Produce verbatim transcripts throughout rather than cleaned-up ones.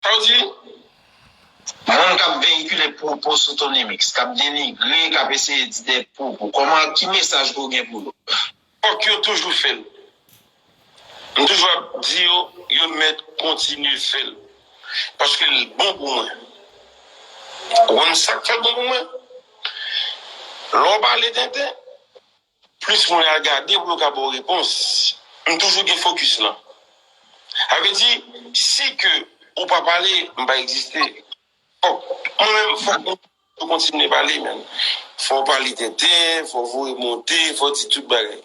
Sa w di? Moun k ap veyikile pwopo sou Tony Mix, k ap denigre, k ap eseye di de pwopo, kòman, ki mesaj ke w gen pou yo? Fòk yo toujou fè l. M toujou ap di yo, yo mèt kontinye fè l. Paske l bon pou mwen. Ou konn sa k fè l bon pou mwen? Lè w pale tenten, plis moun al gade pou yo ka ba w repons. M toujou gen fokis lan. Sa vle di, si ke ou pa pale, m pa egziste. Fòk, mwen menm, fòk mwen kontinye pale, menm. Fò w pale tenten, fò w voye monte, fò w di tout bagay.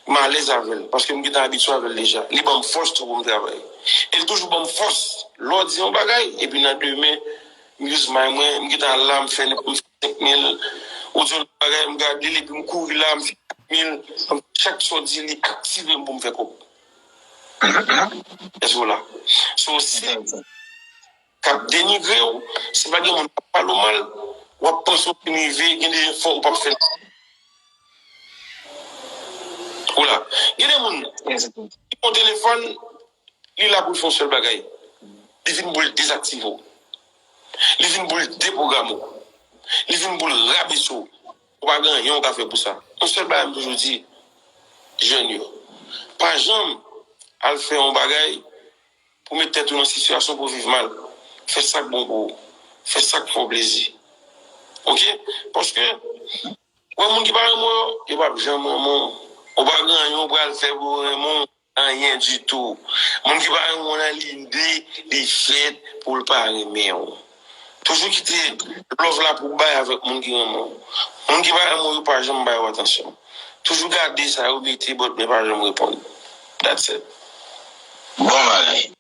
M alèz avè l, paske m gentan abitye avè l deja. Li ban m fòs tou pou m travay. E l toujou ban m fòs. Lè w di yon bagay, epi nan demen, m jis may mwen, m gentan la, m fè, m fè senk mil. Ou di yon bagay, m gade l, epi m kouri la, m fè kat mil. Chak sa w di, li aktive m pou m fè kòb. Èske w la? So, si k ap denigre w, si pa gen moun k ap pale w mal, w ap panse w fin rive, gen de efò ou p ap fè. Ou la. Gen de moun, li pran telefòn, li la pou l fè yon sèl bagay. Li vin pou l dezaktive w. Li vin pou l depwograme w. Li vin pou l rabese w. Ou pa gen anyen w ka fè pou sa. Yon sèl bagay m toujou di jèn yo. Pa janm al fè yon bagay pou met tèt ou nan sitiyasyon pou w viv mal. Fè sa k bon pou ou. Fè sa k fè w plezi. Oke? Paske, wè, moun ki pa renmen w yo, yo p ap janm renmen w. Ou pa gen anyen w pral fè pou yo renmen w, anyen ditou. Moun ki pa renmen w nan lide, li fèt pou l pa renmen w. Toujou kite love la pou w bay avèk moun ki renmen w. Moun ki pa renmen w yo pa janm ba yo atansyon. Toujou gade sa yo mete bòt men pa janm reponn. That's it. Bon bagay.